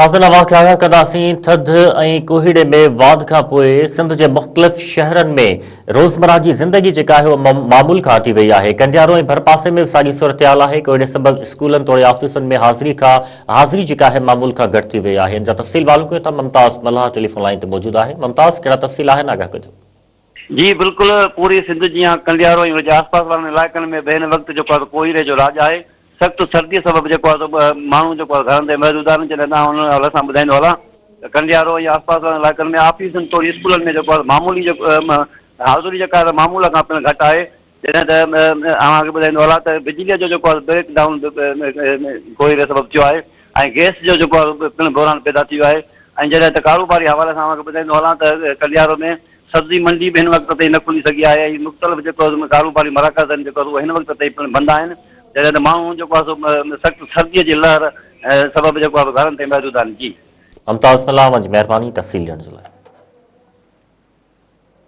حاضر اوهان کي آگاهه ڪنداسين ٿڌ ۽ ڪوهيڙي ۾ واڌ کان پوء سنڌ جي مختلف شهرن ۾ روزمره جي زندگي جيڪا آهي اها معمول کان هٽي وئي آهي ڪنڊيارو ۽ ڀرپاسي ۾ به ساڳي صورتحال آهي ڪوهيڙي سبب اسڪولن توڙي آفيسن ۾ حاضري کان حاضري جيڪا آهي معمول کان گهٽ ٿي وئي آهي ان جا تفصيل معلوم ڪيون ٿا ممتاز ملاح ٽيليفون لائين تي موجود آهي ممتاز ڪهڙا تفصيل آهن آگاهه ڪجو. جي بلڪل پوري سنڌ جيان ڪنڊيارو ۽ ان جي آس پاس وارن علائقن ۾ به هن وقت جيڪو آهي سو ڪوهيڙي جو راڄ آهي سخت سردي سبب جيڪو آهي سو ماڻهو جيڪو آهي گهرن تي محدود آهن جڏهن ته آئون ان حوالي سان ٻڌائيندو هلان ته ڪنڊيارو ۽ آس پاس وارن علائقن ۾ آفيسن توڙي اسڪولن ۾ جيڪو آهي معمولي جيڪو حاضري جيڪا آهي معمول کان پڻ گهٽ آهي جڏهن ته اوهان کي ٻڌائيندو هلان ته بجليء جو جيڪو آهي بريڪ ڊائون به ڪوهيڙي سبب ٿيو آهي ۽ گئس جو جيڪو آهي پڻ بحران پيدا ٿي ويو آهي ۽ جڏهن ته ڪاروباري حوالي سان اوهان کي ٻڌائيندو هلان ته ڪنڊيارو ۾ سبزي منڊي به هن وقت تائين نه کلي سگهي آهي ۽ مختلف جيڪو آهي ڪاروباري مراڪز آهن جيڪو آهي هن وقت تائين پڻ بند آهن جڏهن ته ماڻهو جيڪو آهي سو سخت سرديء جي لهر سبب جيڪو آهي گهرن تائين محدود آهن جي. ممتاز ملاح اوهان جي مهرباني تفصيل ڏيڻ جي لاء.